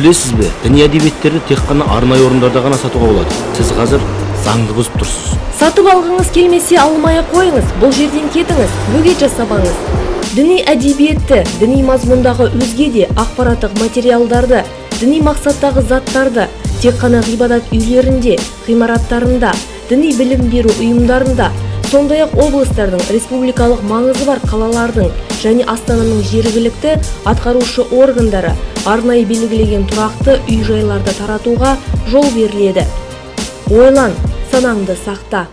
Білесіз бе, діни әдебиеттерді тек қана арнайы орындарда ғана сатуға болады. Сіз қазір заңды бұзып тұрсыз. Сатып алғыңыз келмесе, алмай ақ қойыңыз, бұл жерден кетіңіз, бөгет жасамаңыз. Діни әдебиетті, діни мазмұндағы өзге де ақпараттық материалдарды, діни мақсаттағы заттарды тек қана ғибадат үйлерінде, ғимараттарында, діни білім беру ұйымдарында, сондай-ақ облыстардың, республикалық маңызы бар қалалардың және астананың жергілікті атқарушы органдары арнайы белгілеген тұрақты үй-жайларда таратуға жол беріледі. Ойлан, санаңды сақта.